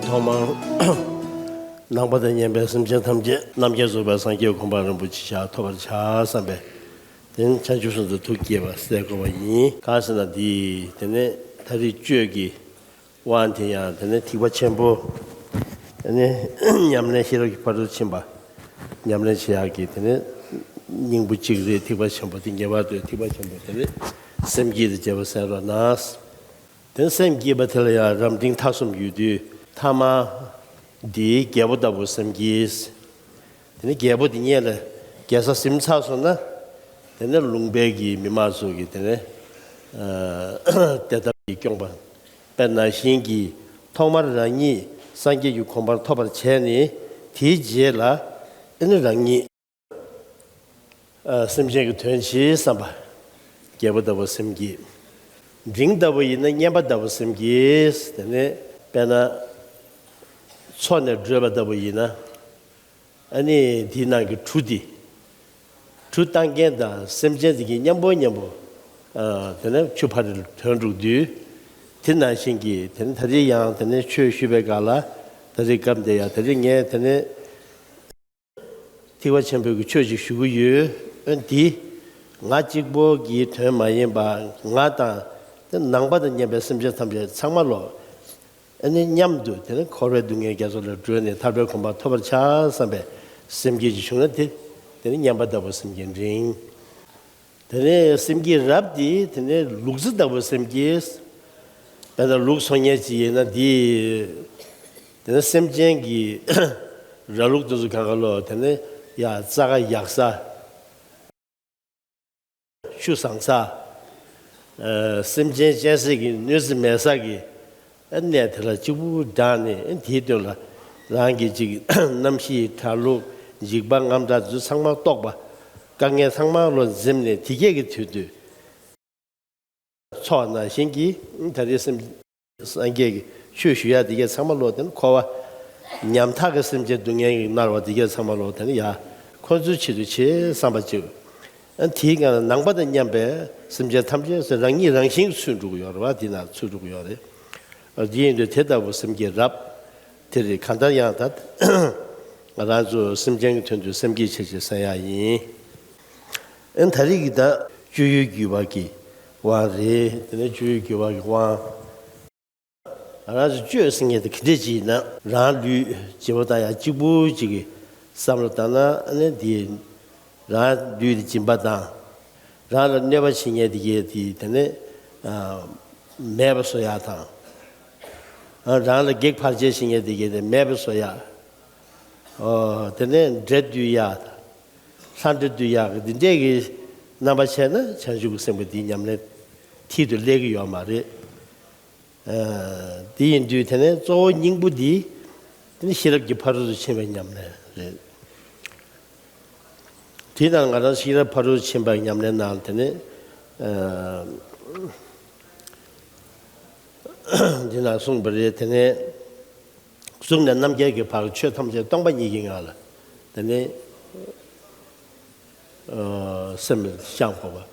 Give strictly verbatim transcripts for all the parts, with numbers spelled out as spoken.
ཐོག་མར་ནང་པ་དང་མཉམ་པའི་སེམས་ཅན་ཐམས་ཅད་རྣམ་མཁྱེན་རྫོགས་པའི་སངས་རྒྱས་གོ་འཕང་རིན་པོ་ཆེ་ཞིག་ཐོབ་པར་བྱ་བསམ་པས། དེ་ནི་བྱང་ཆུབ་སེམས་དང་ཐུགས་བསྐྱེད་པ་སྩལ་དགོས་པ་ཡིན། གང་ཟེར་ན་འདི་དེ་ནི་ད་རེས་གཅོད་ཀྱི་དབང་དེ་ཡང་དེ་ནི་ཐེག་པ་ཆེན་པོ། དེ་ནི་ཉམས་ལེན་ཤེས་རབ་ཀྱི་ཕ་རོལ་ཏུ་ཕྱིན་པ་ཉམས་ལེན་བྱེད་ཡག་གི་དེ་ནི་སྙིང་པོ་གཅིག་རེད། ཐེག་པ་ཆེན་པོ་དེ་ངེས་པར་དུ་ཐེག་པ་ཆེན་པོ་དེ་ནི་སེམས་བསྐྱེད་དང་བཅས་པ་ཟེར་རོ་ན། དེ་ནི་སེམས་བསྐྱེད་པ་དེ་ལ་ཡང་རབ་འབྲིང་ཐ་གསུམ་ཡོད་དུས། ཐ་མ་འདི་རྒྱལ་པོ་ལྟ་བུ་སེམས་བསྐྱེད། དེ་ནི་རྒྱལ་པོ་འདི་ཉིད་ལ་རྒྱལ་ས་ཟིན་ཚར་སོང་ན། དེ་ནི་ལུང་པའི་གི་མི་མང་ཚོ་གི་དེ་ནི་ཨ་དེ་ལྟར་གྱི་སྐྱོང་པ། དཔེར་ན་བཞིན་གྱི་ཐོག་མར་རང་ཉིད་སངས་རྒྱས་ཀྱི་གོ་འཕང་ཐོབ་པར་བྱས་ནས། དེའི་རྗེས་ལ་ཨ་ནི་རང་ཉིད་ཨ་སེམས་ཅན་གྱི་དོན་བྱེད་བསམ་པ། རྒྱལ་པོ་ལྟ་བུ་སེམས་བསྐྱེད། འབྲིང་ལྟ་བུ་ཡིན་ན་མཉན་པ་ལྟ་བུ་སེམས་བསྐྱེད། དེ་ནས་དཔེར་ན་མཚོ་ནས་བགྲོད་པ་ལྟ་བུ་ཡིན་ན། ཨ་ནི་དེའི་ནང་གི་གྲུ་དེ། གྲུ་བཏང་མཁན་དང་སེམས་ཅན་དེ་གཉིས་མཉམ་པོ་མཉམ་པོ། ཨ་དེ་ནས་ཆུ་ཕ་རི་ལ་དོན་འགྲུབ་དུས། དེ་ནང་བཞིན་གྱི་དེ་ནས་ད་རེས་ཡང་དེ་ནས་ཆོས་ཞུས་པའི་སྒང་ལ། ད་རེས་སྐབས་འདི་ཡང་ད་རེས་ངས་དེ་ནས་ཐེག་པ་ཆེན་པོའི་གི་ཆོས་ཅིག་ཞུ་གི་ཡོད། ཨ་འདི་ང་གཅིག་པོ་གི་དོན་མ་ཡིན་པ། ང་དང་དེ་ནང་པ་དང་མཉམ་པའི་སེམས་ཅན་ཐམས་ཅད་ཚང་མ་ལོ། ཨ་ནི་མཉམ་དུ་དེ་ནི་འཁོར་བའི་སྡུག་བསྔལ་རྒྱ་མཚོ་ལས་སྒྲོལ་ནས་ཐར་པའི་གོ་འཕང་ཐོབ་པར་བྱ་བསམ་པའི་སེམས་བསྐྱེད་ཅིག་བྱུང་ན། དེ་དེ་ནི་མཉན་པ་ལྟ་བུ་སེམས་བསྐྱེད་འབྲིང་། དེ་ནས་སེམས་བསྐྱེད་རབ་དེ་དེ་ནས་ལུག་རྫི་ལྟ་བུ་སེམས་བསྐྱེད། དཔེར་ན་ལུག་འཚོ་མཁན་ཅིག་ཡིན་ན་འདི། དེ་ནས་སེམས་ཅན་གྱི་ར་ལུག་དེ་ཚོ་གང་ག་ལོ། དེ་ནས་ཡ་རྩྭ་ཁ་ཡག་ས། ཆུ་བཟང་ས། ཨ་སེམས་ཅན་གཅན་གཟན་གྱིས་གནོད་འཚེ་མེད་ས་གི་ཨ་གནས་དེ་ལ་གཅིག་པུ་བསྒྲགས་ནས། ཨ་དེའི་དོན་ལ་རང་གི་ཅིག་རྣམ་ཤེས་གྲྭ་ལུགས་འཇིགས་པ་དངངས་སྐྲག་དེ་ཚོ་ཚང་མ་རྟོགས་པ། དཀའ་ངལ་ཚང་མ་ལོ་འཛེམས་ནས། དེ་སྐད་ཀྱི་དུས་དུས་ཚོགས་ནང་བཞིན་གྱི་ད་རེས་སེམས་སངས་རྒྱས་ཀྱི་ཆོས་ཞུ་ཡ་དེ་གས་ཚང་མ་ལོ། དེ་ནི་འཁོར་བ་ཉམ་ཐག་གི་སེམས་ཅན་སྡུག་བསྔལ་གྱིས་མནར་བ་དེ་གས་ཚང་མ་ལོ། དེ་ནི་ཡ་ཁོ་ཚོའི་ཆེད་དུ་བྱེད་བསམ་པ་ཅིག་ཨ་དེའི་སྒང་ལ་ནང་པ་དང་མཉམ་པའི་སེམས་ཅན་ཐམས་ཅད་ཟེར་རང་ཉིད་རང་བཞིན་ཚུད་འགྲོ་གི་ཡོད་རེད་བ། དེ་ན་ཚུད་འགྲོ་གི་ཡོད་རེད། ཨ་དེ་ཡིན་དུས་དེ་ལྟ་བུ་སེམས་བསྐྱེད་རབ་དེ་རེད། གང་ལྟར་ཡང་ད་ང་རང་ཚོ་སེམས་ཅན་གྱི་དོན་དུ་སེམས་བསྐྱེད་བྱེད་ཅེས་ཟེར་ཡ་ཡིན། ཨ་ད་རེས་ཀྱི་ད་སྤྱོད་ཡུལ་བརྒྱུད་པ་གི་དབང་རེད། དེ་ནས་སྤྱོད་ཡུལ་བརྒྱུད་པ་གི་དབང་། ང་རང་ཚོ་སྤྱོད་ཟེར་མཁན་དེ་ག་འདྲས་ཅིག་ཡིན་ན། རང་ལུས་བྱེད་པ་དང་ཡང་གཅིག་པུ་ཅིག་གི་བསམ་བློ་བཏང་ན། ཨ་ནི་དེ་རང་ལུས་དེ་སྦྱིན་པ་དང་། རང་ལ་གནོད་པ་བྱེད་མཁན་དེ་གས་དེ་དེ་ནས་ཨ་མེད་པ་བཟོ་ཡག་དང་། ཨ་རང་ལ་གེགས་བར་ཆད་བྱེད་མཁན་དེ་གས་དེ་མེད་པ་བཟོ་ཡག་ཨོ་དེ་ནས་འབྲེལ་འདུལ་ཡག་དང་། ལྷ་འདྲེ་འདུལ་ཡག་གི་འདི་འདྲས་ཀྱི་རྣམ་པ་བྱས་ན། བྱང་ཆུབ་ཀྱི་སེམས་པ་འདིའི་ཉམས་ལེན་མཐིལ་དུ་སླེབས་ཀྱི་ཡོད་མ་རེད། ཨ་དེ་ཡིན་དུས་དེ་ནས་གཙོ་བོ་སྙིང་པོ་འདི་དེ་ནི་ཤེས་རབ་ཀྱི་ཕ་རོལ་ཏུ་ཕྱིན་པའི་ཉམས་ལེན་རེད། དེ་ལྟར་ང་རང་ཤེས་རབ་ཕ་རོལ་ཏུ་ཕྱིན་པའི་ཉམས་ལེན་ནང་དེ་ནས་ཨ་འདི་ན་གསུངས་པ་རེད། དེ་ནས་གཟུགས་ནས་རྣམ་མཁྱེན་གྱི་བར་ཆོས་ཐམས་ཅད་སྟོང་པ་ཉིད་ཀྱི་ངང་ལ་དེ་ནས་ཨ་སེམས་བཤམས་དགོས་པ།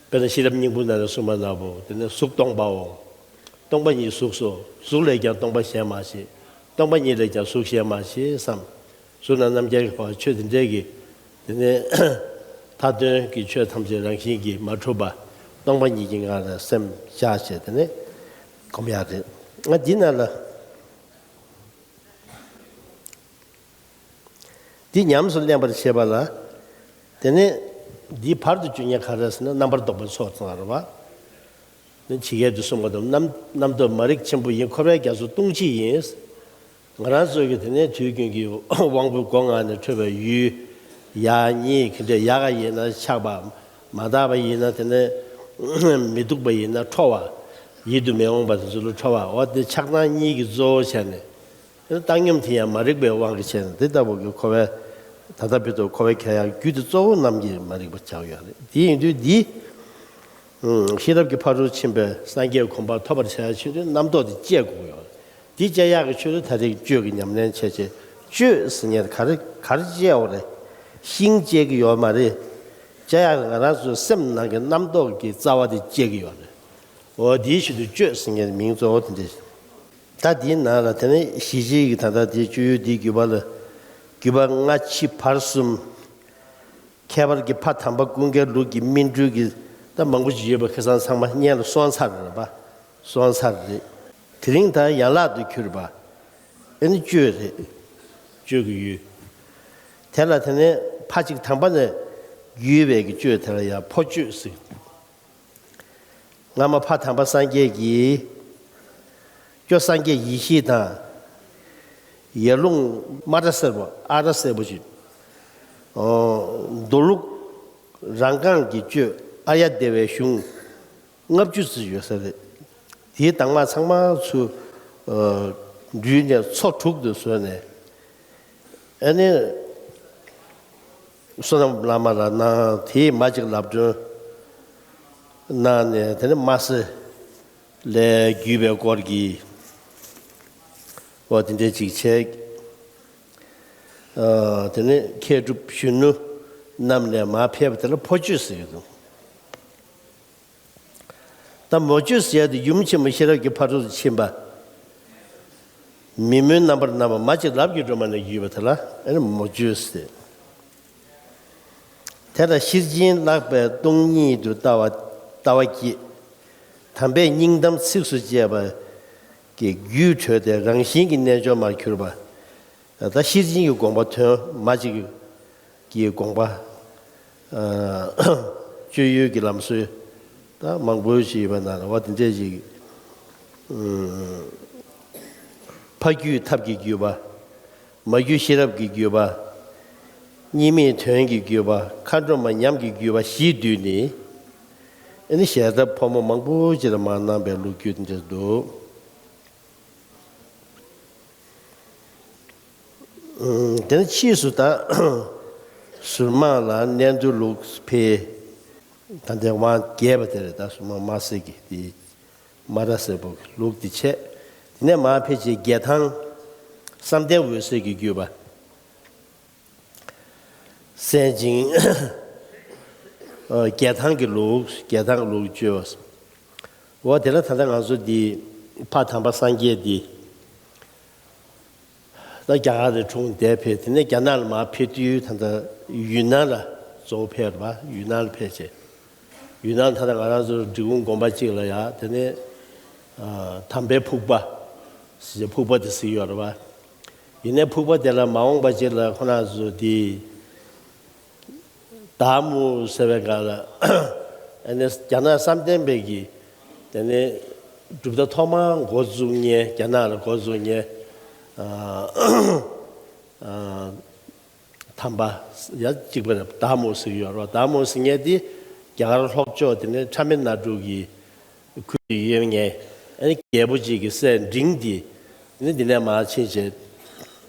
དཔེར་ན་ཤེས་རབ་སྙིང་པོ་ནང་ལ་གསུངས་པ་ལྟ་བུ། དེ་ནས་གཟུགས་སྟོང་པའོ། སྟོང་པ་ཉིད་གཟུགས་སོ། གཟུགས་ལས་ཀྱང་སྟོང་པ་གཞན་མ་ཞེས། སྟོང་པ་ཉིད་ལས་ཀྱང་གཟུགས་གཞན་མ་ཞེས་སམ། གཟུགས་ནས་རྣམ་མཁྱེན་གྱི་བར་ཆོས་དེ་འདྲས་ཀྱི་དེ་ནས་མཐའ་དོན་གྱི་ཆོས་ཐམས་ཅད་རང་བཞིན་གྱིས་མ་གྲུབ་པ། སྟོང་པ་ཉིད་ཀྱི་ངང་ལ་སེམས་བཞག་བྱས་དེ་ནས་སྒོམ་ཡག་རེད། ང་འདི་ནང་ལ་འདི་ཉམས་སུ་ལེན་པར་བྱེད་པ་ལ། དེ་ནས་འདིའི་བར་དུ་གཅོད་ཉེན་ག་རེ་ཟེར་ན། རྣམ་པར་རྟོག་པའི་ཚོགས་ཙམ་རེད་བ། ནི་ཇི་སྐད་དུ་གསུངས་པ་དང་། རྣམ་རྣམ་རྟོག་མ་རིག་ཆེན་པོ་ཡིན། འཁོར་བའི་རྒྱ་མཚོ་ལྟུང་བྱེད་ཡིན། ང་རང་ཚོ་གི་དེ་ནས་དུས་རྒྱུན་གྱི་དབང་པོའི་སྒོ་ལྔ་ནས་འཕྲོས་པའི་ཡུལ། ཡག་ཉེས་ག་འདྲ། ཡག་ག་ཡིན་ན་ཆགས་པ། མ་དག་པ་ཡིན་ན་དེ་ནས་མི་སྡུག་པ་ཡིན་ན་ཁྲོ་བ། ཡིད་དུ་མི་འོང་བ་དེ་ཚོ་ལ་ཁྲོ་བ། འོ་དེ་ཆགས་སྡང་གཉིས་ཀྱིས་གཙོ་བོ་བྱས་ནས། དེ་ནས་བཏང་སྙོམས་དེ་ཡང་མ་རིག་པའི་དབང་གིས་བྱས་ནས། དེ་ལྟ་བུ་གི་འཁོར་བའི་ད་ལྟ་བར་དུ་འཁོར་བའི་གྱ་ཡག་རྒྱུ་དེ་གཙོ་བོ་རྣམ་མཁྱེན་མ་རིག་པ་ཆགས་ཡོད་རེད། དེ་ཡིན་དུས་འདི་ཤེས་རབ་ཀྱི་ཕ་རོལ་ཕྱིན་པའི་སངས་རྒྱས་གོ་འཕང་ཐོབ་པར་བྱ་ཡག་ཆེད་དུ་རྣམ་རྟོག་དེ་བཅད་དགོས་ཡོད། དེ་བཅད་ཡག་གི་ཆེད་དུ་ད་རེས་གཅོད་ཀྱི་ཉམས་ལེན་བྱས་བྱས། གཅོད་ཟེར་མཁན་དེ་ག་རེ་ག་རེ་བཅད་ཡོད་རེད། ཤིང་བཅད་ཀྱི་ཡོད་མ་རེད། བཅད་ཡག་ང་རང་ཚོའི་སེམས་ནང་གི་རྣམ་རྟོག་གི་རྩ་བ་དེ་བཅད་ཀྱི་ཡོད་རེད། འོ་དེའི་ཆེད་དུ་གཅོད་ཟེར་མཁན་མིང་གཙོ་བོ་དེ་འདྲ། ད་འདིའི་ནང་ལ་དེ་ནས་ཞི་བྱེད་ཀྱི་ད་ལྟ་དེ་སྤྱོད་ཡུལ་འདིའི་བརྒྱུད་པ་ལ། བརྒྱུད་པ་སྔ་ཕྱི་བར་གསུམ། ཁྱད་པར་གྱི་ཕ་དམ་པ་ཀུན་དགའི་ལུགས་ཀྱི་སྨིན་གྲོལ་གྱི་ད་མང་པོ་ཅིག་ཡོད་པ་ཁ་སང་ཚང་མ་སྙན་ལ་སོང་ཚར་རེད་པ། སོང་ཚར་རེད། དེ་རིང་ད་ཡན་ལག་ཏུ་གྱུར་པ། ཨེ་ནི་གཅོད་རེད། གཅོད་ཀྱི་ཡུལ། དེ་ལ་དེ་ནས་ཕ་གཅིག་དམ་པ་ནས་བརྒྱུད་པའི་གི་གཅོད་དེ་ལ་ཡང་ཕོ་གཅོད་ཟེར། སྔ་མ་ཕ་དམ་པ་སངས་རྒྱས་ཀྱིས། སྐྱོ་སངས་རྒྱས་ཡེ་ཤེས་དང་། ཡར་ཀླུང་མ་བྲ་སེར་པོ་ཨ་བྲ་སེར་པོ་ཞིག་ཨོ། མདོ་ལུགས་རང་རྐང་གི་གཅོད་ཨཱརྱ་དེ་བའི་གཞུང་ལྔ་བཅུ་ཙམ་ཡོད་ས་རེད། དེའི་གདམས་ངག་ཚང་མ་ཚུར་ཨོ། བསྡུས་ནས་ཚོ་དྲུག་ཏུ་བཟོས་ནས། ཨ་ནི། བསོད་ནམས་བླ་མ་ལ་གནང་། དེས་མ་གཅིག་ལབ་སྒྲོན་གནང་ནས། དེ་ནས་དམར་སེར་ལས་བརྒྱུད་པའི་སྐོར་གྱི་འོ་དེ་འདྲའི་ཅིག་བྱས། ཨ། དེ་ནས་མཁས་གྲུབ་གཞོན་ནུ་རྣམས་ནས་མར་ཕེབས་པ་དེ་ལ་ཕོ་གཅོད་ཟེར་གྱི་འདུག་ད་མོ་གཅོད་ཟེར་ཡ་དེ་ཡུམ་ཆེན་མོ་ཤེས་རབ་ཀྱི་ཕ་རོལ་ཏུ་ཕྱིན་པ། མི་མོའི་རྣམ་པར་སྣང་བ་མ་གཅིག་ལབ་ཀྱི་སྒྲོན་མ་ནས་བརྒྱུད་པ་དེ་ལ་ཨེ་ནི་མོ་གཅོད་ཟེར། དེ་ལ་ཤེར་ཕྱིན་བཀླགས་པས་སྟོང་ཉིད་དུ་ལྟ་བ་ལྟ་བ་བསྐྱེད། དམ་པས་སྙིང་གཏམ་ཚིགས་སུ་བཅད་པ་གི་རྒྱུད་གྲོལ་ཏེ་རང་བཞིན་གྱི་རྣལ་འབྱོར་མར་གྱུར་པ། ད་ཤེར་ཕྱིན་གྱི་དགོངས་པ་དོན་མ་གཅིག་གི་དགོངས་པ། ཨ། སྤྱོད་ཡུལ་གྱི་ལམ་སྲོལ་ད་མང་པོ་ཞིག་ཡོད་པ་ནང་ལ་བ་དེ་འདྲས་ཞིག་ཨ། ཕ་རྒྱུད་ཐབས་ཀྱི་བརྒྱུད་པ། མ་རྒྱུད་ཤེས་རབ་ཀྱི་བརྒྱུད་པ། གཉིས་མེད་དོན་གྱི་བརྒྱུད་པ། མཁའ་འགྲོ་མ་ཉམས་ཀྱི་བརྒྱུད་པ་བཞིས་བསྡུས་ནས། ཨ་ནི་ཞལ་ཏ་ཕོ་མོ་མང་པོ་ཅིག་ལ་མར་གནང་པའི་ལོ་རྒྱུས་དེ་འདྲ་འདུག་ཨ། དེ་ནས་ཕྱིས་སུ་ད་ཟུར་མང་ལ་གནས་འདུལ་ལུགས་ཕེབས། ད་ལྟའི་དབང་རྒྱས་པ་དེ་རེད། ད་ཟུར་མང་དམར་སེར་གྱི་དེ་མ་ར་སེར་པོ་གི་ལུགས་དེ་བྱས། དེ་ནས་མར་ཕེབས་རྗེས་རྒྱལ་ཐང་བསམ་གཏན་འོད་གསལ་གྱི་བརྒྱུད་པ། གསན་ཅིང་། ཨ། རྒྱལ་ཐང་གི་ལུགས། རྒྱལ་ཐང་གི་ལུགས་བཅོས། འོ་དེ་ལ་ད་ལྟ་ང་ཚོ་འདི་ཕ་དམ་པ་སངས་རྒྱས་འདི་ད་རྒྱ་གར་ནས་འཁྲུངས་འདས་ཕེབས། དེ་ནས་རྒྱ་ནག་ལ་མར་ཕེབས་དུས་ད་ལྟ་ཡུན་ནན་ལ་གཙོ་བོ་ཕེབས་རེད་པ། ཡུན་ནན་ལ་ཕེབས་བྱས། ཡུན་ནན་ད་ལྟ་ང་རང་ཚོ་འབྲི་གུང་དགོན་པ་གཅིག་ལ་ཡ། དེ་ནས་ཨ། དམ་པའི་ཕུག་པ་ཟེར། ཕུག་པ་དེ་ཟེར་གྱི་ཡོད་རེད་པ། ཡིན་ནའི་ཕུག་པ་དེ་ལ་མ་འོངས་པ་ཅིག་ལ་ཁོ་རང་ཚོ་དེ་དཱ་མུ་ཟེར་བའི་སྒང་ལ་ཨ་ནི་རྒྱ་ནག་བསམ་གཏན་པའི་གི་དེ་ནས་གྲུབ་མཐའ་ཐོག་མར་འགོ་བཙུགས་མཁན། རྒྱ་ནག་ལ་འགོ་བཙུགས་མཁན། ཨ། ཨ། དམ་པ་ཡ་གཅིག་པ་རེད། དཱ་མུ་ཟེར་གྱི་ཡོད་རེད་པ། དཱ་མུ་ཟེར་མཁན་དེ་རྒྱ་གར་ལྷོ་ཕྱོགས་དེ་ནས་ཁྲ་མི་ན་ཀྲུ་གི་ཁུལ་དུ་ཡོད་མཁན། ཨ་ནི་རྒྱལ་པོ་གཅིག་གི་སྲས་འབྲིང་དེ་ནི་འདི་ནས་མར་ཕྱིན་བྱས་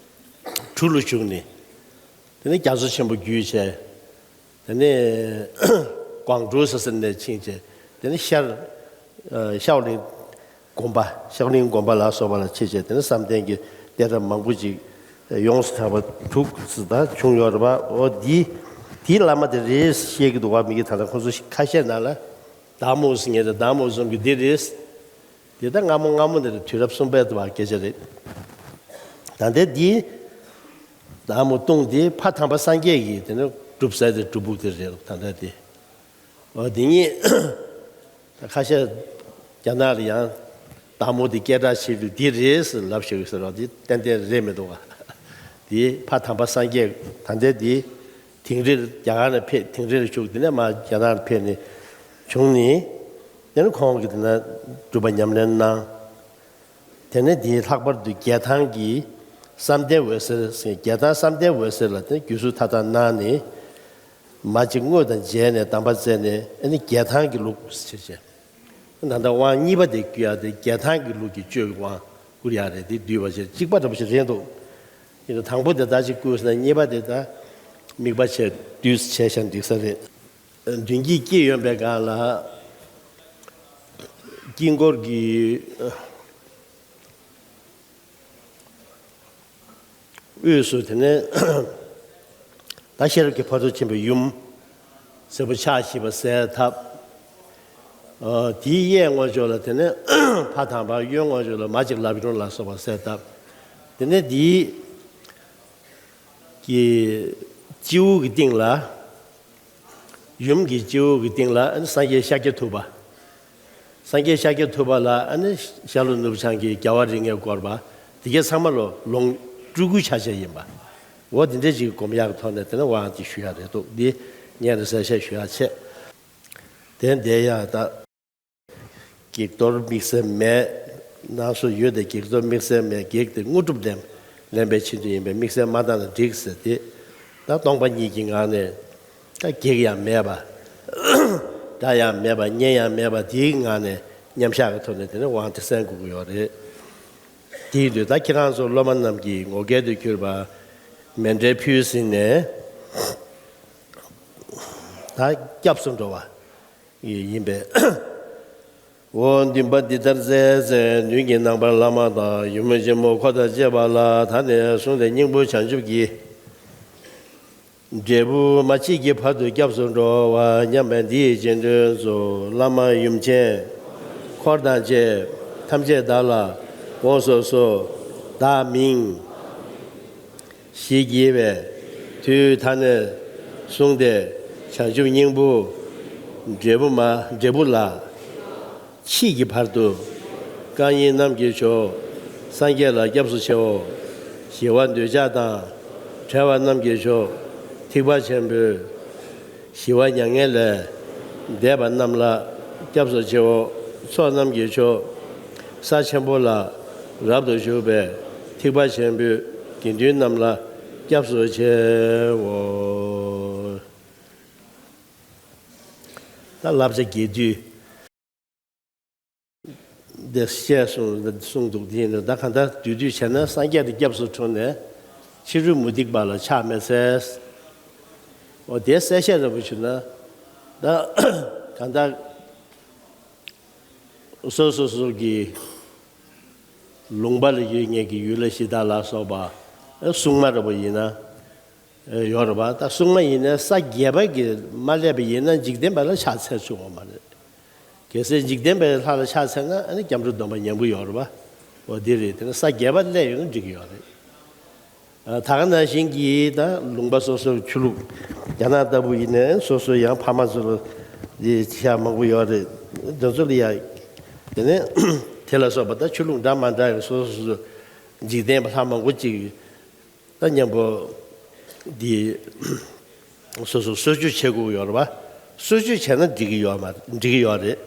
གྲུ་ལ་ཞུགས་ནས། དེ་ནས་རྒྱ་མཚོ་ཆེན་པོ་བརྒྱུད་བྱས། དེ་ནས་ཀོང་ཀྲོའུ་ཟེར་ས་ནས་ཕྱིན་བྱས། དེ་ནས་ཤར། ཨ། ཤའོ་ལིན་དགོན་པ། ཤའོ་ལིན་དགོན་པ་ལ་སོགས་པ་ལ་ཕྱིན་བྱས། དེ་ནས་བསམ་གཏན་གྱི་གཏད་རབས་མང་པོ་ཅིག་ཡོངས་སུ་གྲགས་པ་དྲུག་ཙམ་ད་བྱུང་ཡོད་རེད་པ། འོ་འདི་དེའི་བླ་མ་དེ་རེད་བཤད་ཀྱི་འདུག་པ། མི་གི་ད་ལྟ་ཁོ་ཚོ་ཁ་ཤས་ནང་ལ། དཱ་མུ་ཟེར་མཁན་དེ། དཱ་མུ་ཟེར་མཁན་འདི་རེད། འདི་ད་སྔ་མོ་སྔ་མོ་ནས་དུས་རབས་གསུམ་པའི་བར་སྐད་ཆ་རེད། ད་ལྟའི་འདི་དཱ་མུ་སྟོང་འདི་ཕ་དམ་པ་སངས་རྒྱས་ཀྱི་དེ་ནས་སྒྲུབ་ས་དེ་སྒྲུབ་ཕུག་དེ་རེད། ད་ལྟ་འདི། འོ་འདི་ཉིད་ད་ཁ་ཤས་རྒྱ་ནག་ལ་ཡང་དཱ་མུ་འདི་སྐད་གྲགས་ཆེ་དུས་འདི་རེད་ཟེར་ལབ་བཞག་ཡོད་ཟེར་རོ། འདི་ཏན་ཏན་རེད་མི་འདུག་ག། འདི་ཕ་དམ་པ་སངས་རྒྱས་ད་ལྟའི་འདི། དིང་རིར་རྒྱ་གར་ནས་ཕེབས། དིང་རིར་བཞུགས། དེ་ནས་མར་རྒྱ་ནག་ལ་ཕེབས་ནས་བྱུང་ནས། དེ་ནས་ཁོང་གིས་དེ་ན་སྒྲུབ་པ་ཉམས་ལེན་གནང་། དེ་ནས་དེའི་ལྷག་པར་དུ་རྒྱལ་ཐང་གི་བསམ་གཏན་འོད་ཟེར་ཟེར། རྒྱལ་ཐང་བསམ་གཏན་འོད་ཟེར་ལ་དེ་བརྒྱུད་ཚུལ་མཐའ་དག་གནང་ནས། མ་གཅིག་དངོས་དང་མཇལ་ནས་གདམས་པ་བསྩལ་ནས། ཨ་ནི་རྒྱལ་ཐང་གི་ལུགས་ཟེར་བྱས། ད་ལྟ་དབང་གཉིས་པ་དེ་བསྐུར་ཡ་དེ་རྒྱལ་ཐང་གི་ལུགས་ཀྱི་གཅོད་ཀྱི་དབང་བསྐུར་ཡ་རེད། དེ་བསྡུས་པ་བྱས། གཅིག་པ་འདྲ་པོ་ཞིག་རེད་འདུག་ཡིན་ན་དང་པོ་དེ་ད་ཅིག་བསྐུར་ཟིན་ན། གཉིས་པ་དེ་ད་དམིགས་པ་བྱས་བསྡུས་བྱས་བཞག་འགྲིག་ས་རེད། མདུན་བསྐྱེད་བསྐྱེད་ཡོང་པའི་སྒང་ལ། དཀྱིལ་འཁོར་གྱི་དབུས་སུ་དེ་ནས་ད་ཤེས་རབ་ཀྱི་ཕ་རོལ་ཏུ་ཕྱིན་པའི་ཡུམ་སེར་པོ་ཕྱག་བཞི་པ་གསལ་ཐབས། ཨ། དེའི་གཡས་ངོས་ཕྱོགས་ལ་དེ་ནས་ ཕ་དམ་པ་གཡོན་ངོ་ཅོག་ལ་མ་གཅིག་ལབ་ཡོང་ལ་སོགས་པ་གསལ་བཏབ། དེ་ནས་འདིའི་གི་སྤྱི་བོ་གི་སྟེང་ལ། ཡུམ་གྱི་སྤྱི་བོ་གི་སྟེང་ལ་ཨ་ནི་སངས་རྒྱས་ཤཱཀྱ་ཐུབ་པ། སངས་རྒྱས་ཤཱཀྱ་ཐུབ་པ་ལ་ཨ་ནི་ཤར་ལྷོ་ནུབ་བྱང་གི་རྒྱལ་བ་རིགས་ལྔས་བསྐོར་བ། དེ་གའི་ཚང་མ་ལོ་ལོངས་སྤྲུལ་སྐུའི་ཆ་བྱད་ཡིན་པ། འོ་དེ་འདྲས་ཅིག་སྒོམ་ཡག་གི་ཐོག་ནས་དེ་ནས་དབང་དེ་ཞུ་ཡག་རེད་འདུག་འདི་སྔོན་ལ་གསལ་བཤད་ཞུ་ཡག་བྱས། དེ་འདས་ཡག་ད། བགེགས་གཏོར་དམིགས་བསལ་མེད། ནང་སོ་ཡོད་དེ་བགེགས་གཏོར་དམིགས་བསལ་མེད། བགེགས་དེ་དངོས་གྲུབ་ལེན་ལེན་པའི་ཆེད་དུ་ཡིན་པས་དམིགས་བསལ་མ་བཏང་ན་འགྲིག་ཟེར་ཏེ། ད་སྟོང་པ་ཉིད་ཀྱི་ངང་ནས་ད་བགེགས་ཡང་མེད་པ། དགྲ་ཡང་མེད་པ། གཉེན་ཡང་མེད་པ་དེའི་ངང་ནས་མཉམ་བཞག་གི་ཐོག་ནས་དེ་ནས་དབང་དེ་གསན་དགོས་ཀྱི་ཡོད་རེད། དེ་ཡིན་དུས་ད་ཁྱེད་རང་ཚོ་སློབ་མ་རྣམས་ཀྱི་ངོ་སྐལ་དུ་གྱུར་པ་མཎྜལ་ཕུལ་ཟིན་ནས་ད་སྐྱབས་སུ་འགྲོ་བ། ཡིན་པས། འོ་འདུན་པ་འདི་ལྟར་མཛད་ཚེ་མདུན་གྱི་ནང་པར་བླ་མ་དང་ཡུམ་ཆེན་མོ་འཁོར་དང་བཅས་པ་ལ་ད་ནས་བཟུང་སྟེ་སྙིང་པོ་བྱང་ཆུབ་ཀྱི་འབྲས་བུ་མ་མཆིས་ཀྱི་བར་དུ་སྐྱབས་སུ་འགྲོ་བ་སྙམ་པའི་འདི་ཡི་རྗེས་ཟློས་སུ་བླ་མ་ཡུམ་ཆེན་འཁོར་དང་བཅས་ཐམས་ཅད་བདག་ལ་དགོངས་སུ་གསོལ། བདག་མིང་ཞེས་བགྱི་བས། དུས་ད་ནས་བཟུང་སྟེ་བྱང་ཆུབ་སྙིང་པོ་འབྲས་བུ་མ་འབྲས་བུ་ལ་མཆིས་ཀྱི་བར་དུ་རྐང་གཉིས་རྣམས་ཀྱི་མཆོག་སངས་རྒྱས་ལ་སྐྱབས་སུ་མཆིའོ། ཞི་བ་འདོད་ཆགས་དང་བྲལ་བ་རྣམས་ཀྱི་མཆོག་ཐེག་པ་ཆེན་པོའི་ཞི་བ་མྱ་ངན་ལས་འདས་པ་རྣམས་ལ་སྐྱབས་སུ་མཆིའོ། ཚོགས་རྣམས་ཀྱི་མཆོག་ས་ཆེན་པོ་ལ་རབ་ཏུ་བཞུགས་པའི་ཐེག་པ་ཆེན་པོའི་དགེ་འདུན་རྣམས་ལ་སྐྱབས་སུ་མཆིའོ། ད་བསླབ་བྱ་རྒྱས་བསྡུས། འདི་བཤད་གསུངས་གསུངས་འདུག་དེ་ནི་ད་གང་ལྟར་བསྡུས་བསྡུས་བྱས་ན་སངས་རྒྱས་དེ་སྐྱབས་སུ་འགྲོ་ནས་ཕྱི་རོལ་མུ་སྟེགས་པ་ལ་ཕྱག་མི་འཚལ། འོ་དེ་གསལ་བཤད་རབ་ཞུ་ན་ད་གང་ལྟར་སོ་སོ་སོ་གི་ལུང་པ་ལ་ཡོད་མཁན་གྱི་ཡུལ་ལྷ་གཞི་བདག་ལ་སོགས་པ་སྲུང་མ་རབ་ཡིན་ན། ཡོད་རེད་པ། ད་སྲུང་མ་ཡིན་ན་ས་བརྒྱད་པ་གི་མ་སླེབས་པ་ཡིན་ན་འཇིག་རྟེན་པ་ལ་ཕྱག་འཚལ་ཆོག་གི་མ་རེད། གལ་སྲིད་འཇིག་རྟེན་པའི་ལྷ་ལ་ཕྱག་འཚལ་ན་ཨ་ནི་སྐྱབས་འགྲོ་སྡོམ་པ་ཉམས་ཀྱི་ཡོད་རེད་པ། འོ་འདི་རེད། དེ་ནི་ས་བརྒྱད་པ་སླེབས་ཡོད་ན་འགྲིག་གི་ཡོད་རེད། ད་ག་ནང་བཞིན་གྱི་ད་ལུང་པ་སོ་སོ་ཆོས་ལུགས་རྒྱ་ནག་ལྟ་བུ་ཡིན་ནའི་སོ་སོ་ཡང་ཕ་མ་ཚོ་ལ་འདི་ཤ་མང་པོ་ཡོད་རེད། འདི་ཚོ་ལ་ཡ་དེ་ནས་དེ་ལ་སོགས་པ་ད་ཆོས་ལུགས་འདྲ་མ་འདྲ་ཡོད་སོ་སོ་སོ་འཇིག་རྟེན་པ་ལྷ་མང་པོ་ཅིག་ད་མཉམ་པོ་འདི་སོ་སོ་གསོལ་མཆོད་བྱེད་དགོས་ཡོད་རེད་པ། གསོལ་མཆོད་བྱས་ན་འགྲིག་གི་ཡོད་མ་འགྲིག་གི་ཡོད་རེད།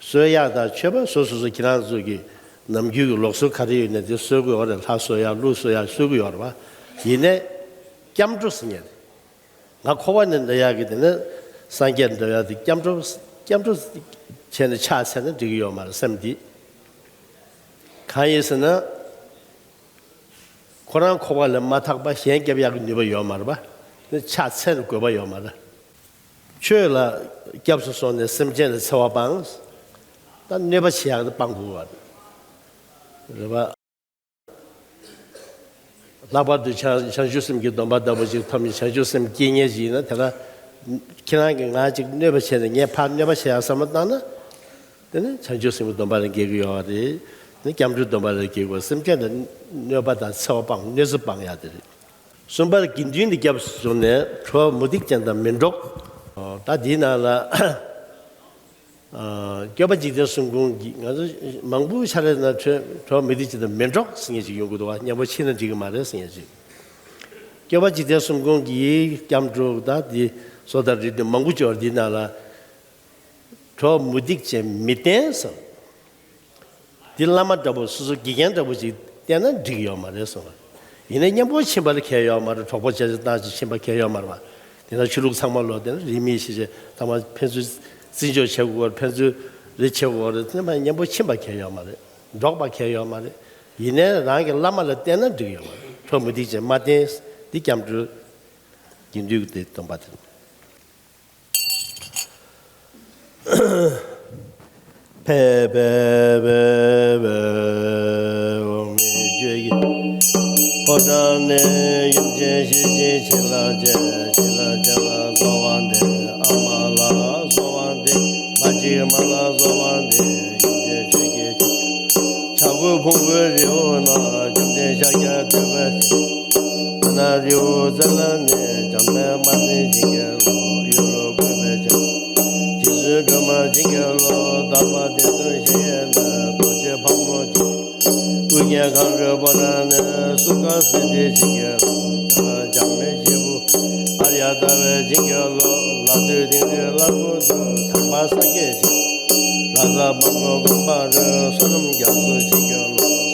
གསོལ་ཡག་དང་མཆོད་པ་སོ་སོ་སོ་ཁྱེད་རང་ཚོ་གི་ནམ་རྒྱུན་གྱི་ལུགས་སྲོལ་ག་རེ་ཡོད་ན་དེ་གསོལ་གི་ཡོད་རེད། ལྷ་གསོལ་ཡག་ཀླུ་གསོལ་ཡག་གསོལ་གི་ཡོད་རེད་པ། ཡིན་ནའི་སྐྱབས་འགྲོ་ཟེར་མཁན་རེད། ང་འཁོར་བ་ནས་འདའ་ཡག་གི་དེ་ནི་སངས་རྒྱས་འདྲ་ཡག་དེ་སྐྱབས་འགྲོ་སྐྱབས་འགྲོ་བྱས་ནས་ཕྱག་འཚལ་ན་འགྲིག་གི་ཡོད་མ་རེད་སེམས་འདི། གང་ཡིན་ཟེར་ན། ཁོ་རང་འཁོར་བ་ལས་མ་ཐར་པ་གཞན་སྐྱོབ་ཡག་གི་ནུས་པ་ཡོད་མ་རེད་པ། ནི་ཕྱག་འཚལ་དགོས་པ་ཡོད་མ་རེད། ཆོས་ལ་སྐྱབས་སུ་སོང་ནས་སེམས་ཅན་ལ་འཚེ་བ་སྤངས། ད་གནོད་པ་བྱེད་ཡག་དེ་སྤང་དགོས་པ་རེད་པ། ལྷག་པར་དུ་བྱང་བྱང་ཆུབ་སེམས་ཀྱི་སྡོམ་པ་ལྟ་བུ་ཅིག་ཐོབ་ནས་བྱང་ཆུབ་སེམས་སྐྱེ་མཁན་ཞིག་ཡིན་ན་དེ་ལ་ཁྱེད་རང་གིས་ང་ཅིག་གནོད་པ་བྱས་ནས་ངས་ཕར་གནོད་པ་བྱེད་ཡག་བསམ་བློ་བཏང་ན། དེ་ནི་བྱང་ཆུབ་སེམས་ཀྱི་སྡོམ་པ་ལ་འགེལ་གྱི་ཡོད་རེད། ནི་སྐྱབས་འགྲོའི་སྡོམ་པ་ལ་འགེལ་དགོས། སེམས་ཅན་ལ་གནོད་པ་དང་འཚེ་བ་སྤང་གནོད་འཚེ་སྤང་ཡག་དེ་རེད། གསུམ་པར་དགེ་འདུན་གྱི་སྐྱབས་སུ་བྱུང་ནས་གྲོགས་མུ་སྟེགས་ཅན་དང་མི་འགྲོགས། ད་འདིའི་ནང་ལ་སྐྱོབ་པ་འཇིག་རྟེན་གསུམ་མགོན་གྱི་ང་ཚོ་མང་པོ་ཆ་རེ་ན་གྲོགས་མུ་སྟེགས་ཅན་དང་མི་འགྲོགས་ཟེར་མཁན་ཅིག་ཡོང་གི་འདུག་བ། མཉམ་པོ་ཕྱིན་ན་འགྲིག་གི་མ་རེད་ཟེར་མཁན་ཅིག་སྐྱོབ་པ་འཇིག་རྟེན་གསུམ་མགོན་གྱི་སྐྱབས་འགྲོ་ད་འདི་བཟོ་ལྟ་རེད་དུས་མང་པོ་ཅིག་ཡོད་རེད། འདིའི་ནང་ལ། གྲོགས་མུ་སྟེགས་ཅན་མི་བསྟེན་ཟེར། འདི་བླ་མ་འདྲ་པོ་སོ་སོ་དགེ་རྒན་འདྲ་པོ་ཅིག་བསྟེན་ན་འགྲིག་ཡོད་མ་རེད་གསུངས། ཡིན་ནའི་མཉམ་པོ་ཕྱིན་པ་ལ་གལ་ཡོད་མ་རེད། གྲོགས་པོ་བྱས་ཙང་ཅིག་ཕྱིན་པ་གལ་ཡོད་མ་རེད་པ། དེ་ན་ཆོས་ལུགས་ཚང་མ་ལོ་དེ་ན་རིས་མེད་ཤེས་བྱ་ཚང་མ་ཕན་ཚུན་བརྩི་འཇོག་བྱེད་དགོས་རེད། ཕན་ཚུན་རེ་བྱེད་དགོས་རེད། དེ་ན་མཉམ་པོ་ཕྱིན་པ་གལ་ཡོད་མ་རེད། འགྲོགས་པ་གལ་ཡོད་མ་རེད། ཡིན་ནའི་རང་གི་བླ་མ་ལ་བསྟེན་ན་འགྲིག་ཡོད་མ་རེད། གྲོགས་མུ་སྟེགས་ཅན་མ་བསྟེན། འདི་སྐྱབས་འགྲོ་དགེ་འདུན་གྱི་སྡོམ་པ་དེ། ཕེབས་པའི་འོག་མིན་ཆོས་ཀྱི་ཕོ་བྲང་ནས། ཡུམ་ཆེན་ཞལ་གཅིག་བྱིན་རླབས་ཅན། བྱིན་རླབས་ཅན་ལ་གསོལ་བ་འདེབས། ཨ་མ་ལ་གསོལ་བ་འདེབས། མ་གཅིག་མ་ལ་གསོལ་བ་འདེབས། ཡུམ་ཆེན་ཆོས་ཀྱི་ རོལ་པ་ར་ནས་སུ་ཁ་སི་ཏི་བྱིན་གྱིས་རློབས། ད་འཇག་མའི་རྗེ་བོ་ཨཱརྱ་ཏ་པའི་བྱིན་གྱིས་རློབས། ལ་སྟོད་དིང་རི་ལ་ཕུག་ཏུ་དམ་པ་སངས་རྒྱས་ཞིང་། ལྷ་ས་བར་སྐོར་དགོན་པ་རུ་བསོད་ནམས་རྒྱ་མཚོ་བྱིན་གྱིས་